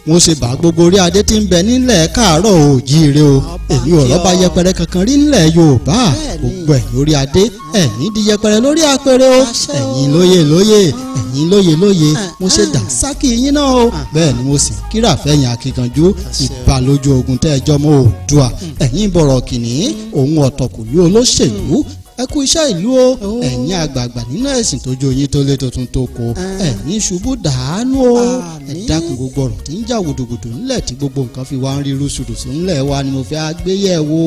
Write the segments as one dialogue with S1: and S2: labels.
S1: Mo ṣe bá gbogbo orí adé tí ń bẹ nílẹ̀ káàárọ̀ òjíire o. Èmi ò rọ́bà yẹpẹrẹ kankan rí nílẹ̀ Yorùbá. Gbogbo ẹ̀yin orí adé, ẹ̀yin di yẹpẹrẹ lórí apẹ̀rẹ̀ o. Ẹ̀yin lóye lóye, ẹ̀yin lóye lóye, mo ṣe dànsákì yín náà o. Bẹ́ẹ̀ ni mo sì kíra fẹ̀yìn akíkanjú ìbà lójú ogun tẹ́ ẹ jọmọ Oòduà. Ẹ̀yin bọ̀rọ̀ kìnní òun ọ̀tọ̀kùlú olóṣèlú, ẹ kú iṣẹ́ ìlú o. Ẹ̀yin àgbààgbà nínú ẹ̀sìn tó jó yín tó lé tuntun tó ko, ẹ̀yin ṣubú dàánú o. Ẹ dákun, gbogbo ọ̀rọ̀ tí ń jà wùdùwùdù ńlẹ̀ tí gbogbo nǹkan fi wá ń rí rúṣurùṣù ńlẹ̀ wa ni mo fẹ́ àgbéyẹ̀wò.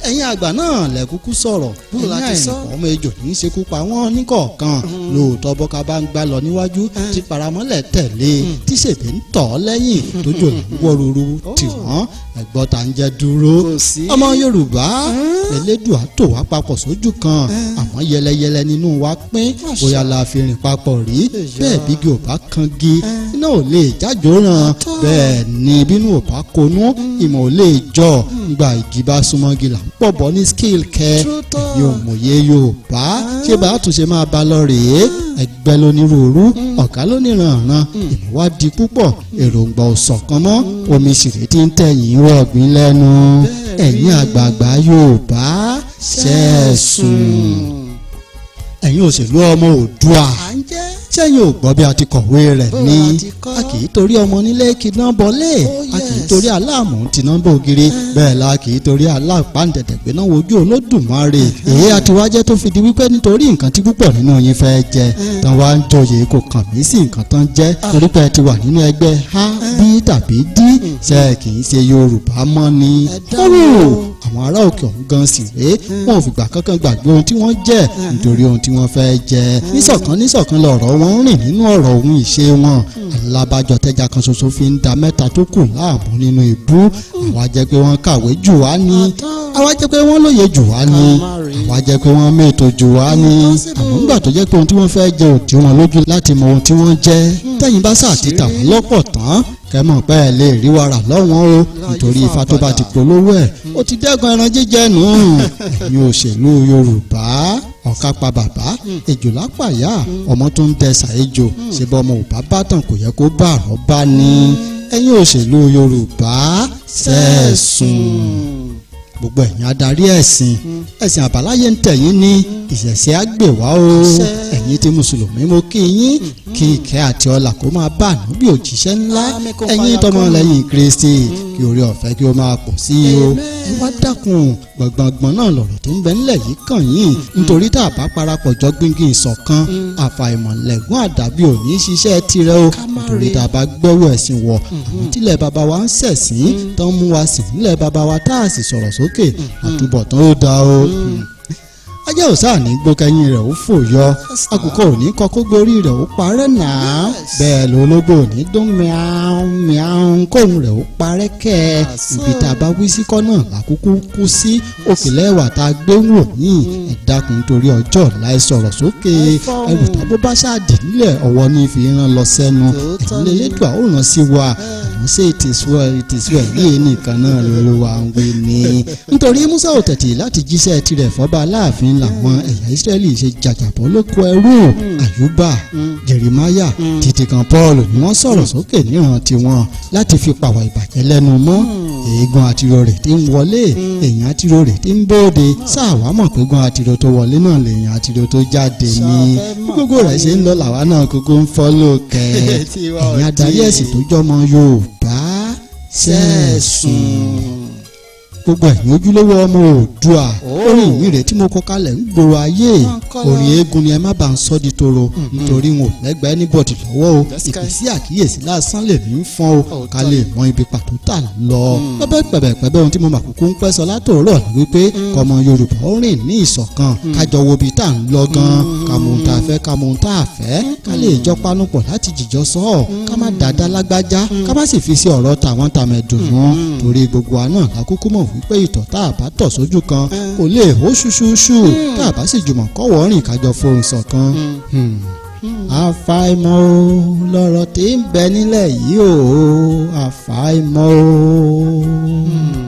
S1: Ẹ̀yin àgbà náà lẹ́kúkú sọ̀rọ̀, ẹ̀yin àìrìnkọ́ ọmọ ejò ní í ṣekú pa wọ́n níkọ̀ọ̀kan. Lóòótọ́, bọ́ká bá ń gbá lọ níwájú tí paramọ́lẹ̀ tẹ̀lé, tí ṣèbí ń tọ̀ ọ́ lẹ́yìn, tójò ń wọ́ ruru tì wọ́n, ẹ̀gbọ́n ta ń jẹ́ dúró. Ọmọ Yorùbá, Elédùà tò wá papọ̀ sójú kan, àmọ́ yẹlẹyẹlẹ nínú wa pín. Bóyá la fi rìn papọ̀ rí bẹ́ẹ̀. Bígi ò bá kan gi, iná ò lè jájò ràn. Bẹ́ẹ̀ ni bínú ò bá konú, ìmọ̀ ò lè jọ. Gba igi bá súnmọ́gi là ń pọ̀ bọ́ ní skill kẹ́. Ẹ̀yin òmòye Yorùbá, ṣé bá a tún ṣe máa bá lọ rèé? Ẹgbẹ́ lónírúurú, ọ̀gá lóníranran, ìmọ̀ wá di púpọ̀, èròǹgbà ò ṣọ̀kan mọ́, omi ṣìrè tí ń tẹ̀yìn rọ̀gbìn lẹ́nu. Ẹ̀yin àgbààgbà Yorùbá, ṣẹ́ẹ̀sùn. Ẹ̀yin òṣèlú ọmọ Oòduà, sẹ́yìn ò gbọ́ bí a ti kọ̀wé rẹ̀ ní? A kì í torí ọmọ nílé kíná bọ́lé, a kì í torí aláàmú tìná bògiri, bẹ́ẹ̀ la kì í torí alápáǹdẹ̀dẹ̀ gbéná wojú Olódùmarè. Èyí àtiwájẹ́ tó fi di wípé nítorí nǹkan tí púpọ̀ nínú yín fẹ́ jẹ tán wá ń joyè, kò kàn mí sí nǹkan tán jẹ́, torí pé ẹ ti wà nínú ẹgbẹ́ A, B tàbí D, ṣe kì í ṣe Yorùbá mọ́ ni? Àwọn ará òkè ọ̀hún gan sì rèé, wọn ò fìgbà kankan gbàgbé ohun tí wọ́n jẹ́ nítorí ohun tí wọ́n fẹ́ jẹ. Níṣọ̀kan níṣọ̀kan lọ̀rọ̀ wọn ń rìn nínú ọ̀rọ̀ ohun ìṣe wọn. Alábàjọ tẹ́jà kan ṣoṣo fi ń da mẹ́ta tó kù láàmú nínú ìbú. Àwa jẹ́ pé wọ́n kàwé jù wá ní, àwa jẹ́ pé wọ́n lóye jù wá ní, àwa jẹ́ pé wọ́n mètò jù wá ní. Àmọ́ ńgbà tó jẹ́ pé ohun tí wọ́n fẹ́ jẹ òdì wọn lójú láti mọ ohun tí wọ́n jẹ́, tẹ́yìn bá sáà ti tà wọ́n lọ́pọ̀ tán, kẹ́mọ̀ pé ẹ lè rí wàrà lọ́wọ́n o, nítorí ifá tó bá ti polówó ẹ̀, ó ti dẹ́gun ẹran jíjẹ nù. Ẹ̀yin òṣèlú Yorùbá, ọ̀ká pa bàbá, ejò lápàyà, ọmọ tó ń dẹsà ejò, ṣe bọ́ ọmọ ò bá bá tàn, kò yẹ kó bá àrọ́ bá ní. Ẹ̀yin òṣèlú Yorùbá, ṣẹ́ẹ̀sùn. Gbogbo ẹ̀yin adarí ẹ̀sìn, ẹ̀sìn àbáláyé ń tẹ̀yìn ní ìṣẹ̀ṣẹ̀ àgbè wá o. Ẹ̀yin tí mùsùlùmí, mo kí yín, kí ìkẹ́ àti ọlà kó máa bá ànábì òjíṣẹ́ ńlá. Ẹ̀yin tọmọ lẹ́yìn Kristi, kí orí ọ̀fẹ́ kí ó máa pọ̀ sí i o. Ẹ wá dákun, gbọ̀ngbọ̀ngbọ̀n náà lọ̀rọ̀ tó ń bẹ nílẹ̀ yìí kàn yín, nítorí tá a bá parapọ̀ jọ gbíngìn ìṣọ̀kan, àfàìmọ̀lẹ́gùn àdàbí ò ní ṣiṣẹ́ tirẹ̀ o. Nítorí tá a bá gbẹ́wò ẹ̀sìn wọ̀, àwọn tílẹ̀ bàbá wa ń ṣẹ̀sìn tán mú wa sìn nílẹ̀ bàbá wa, tá a sì sọ̀rọ̀ sókè, àtúbọ̀tán ó dáa o. Ajá ò sáà ní gbókẹ́yìn rẹ̀ ó fò yọ, àkùkọ ò ní kọ kó gbórí rẹ̀ ó parẹ́ nàá, bẹ́ẹ̀ lológbò ò ní dún miáún miáún kóhun rẹ̀ ó parẹ́ kẹ́. Ibi tá a bá wí sí kọ́ náà làkúkú kú sí. Òkèlè ẹ̀wà tá a gbé wò yín, ẹ dákun, torí ọjọ́ ọ̀la, ẹ sọ̀rọ̀ sókè. Ẹrù tábó bá ṣáàdì nílẹ̀, ọwọ́ ní fi rán lọ sẹ́nu. Ẹ̀yin lẹ́lẹ́dùà ó ràn sí wa. Àmọ́ ṣé "It is well, it is well" yìí nìkan náà lÓlúwa ń wí ni? Nítorí Musa ò tẹ̀tì láti jíṣẹ́ tirẹ̀ fọ́ba aláàfin làwọn ẹ̀yà Ísírẹ́lì ṣe jàjàbọ́ lóko ẹrú. Àyùbá, Jeremiah, títí kan Paul ni wọ́n sọ̀rọ̀ sókè níran tiwọn láti fi pàwọ̀ ìbàjẹ́ lẹ́nu mọ́. Eégún àtiró rẹ̀ tí ń wọlé, èèyàn àtiró rẹ̀ tí ń bóde, sáà wá mọ̀ pé eégún àtiró tó wọlé náà lèèyàn àtiró tó jáde ní. Bí gbogbo rẹ̀ ṣe ń lọ làwa náà kókó ń fọ́ lókè. Ẹ̀yin adarí ẹ̀sìn tó jọmọ Yorùbá, ṣẹ́ẹ̀sùn. Gbogbo ẹ̀yin ojúlówó ọmọ Oòduà, orin mi rèé tí mo kọ kalẹ̀ ń gbòòrò ayé. Orin eégún ni, ẹ má bàa ń sọ́ di toro, nítorí wọn ò lẹ́gbẹ̀ẹ́ anybody lọ́wọ́ o. Ìpèsè àkíyèsí lásán lèmi ń fọ́n o, ká lè mọ ibi pàtó tà lọ. Pẹ́pẹ́ pẹ̀bẹ̀pẹ̀bẹ̀, ohun tí mo mà kúkú ń pẹ́ sọ látòórọ̀ ni wípé kọ́mọ Yorùbá ó rìn ní ìṣọ̀kan, kájọ wo ibi tá à ń lọ gan, ká mọ ohun tá a fẹ́, ká mọ ohun tá a fẹ́, ká lè jọ panupọ̀ láti jìjọ sọ ọ́, ká má dáadáa lágbájá, ká má sì fi sí ọ̀rọ̀ tàwọn tàmẹ̀dùn, torí gbogbo wa náà lákúkú mọ̀ wípé ìtọ̀ tá a bá tọ̀ sójú kan kò lè hó ṣúṣúṣú, tá a bá sì jùmọ̀ kọ́wọ́ rìn, kájọ fohùn ṣọ̀kan. Àfàìmọ̀ o, lọ́rọ̀ tí ń bẹ nílẹ̀ yìí o, àfàìmọ̀ o.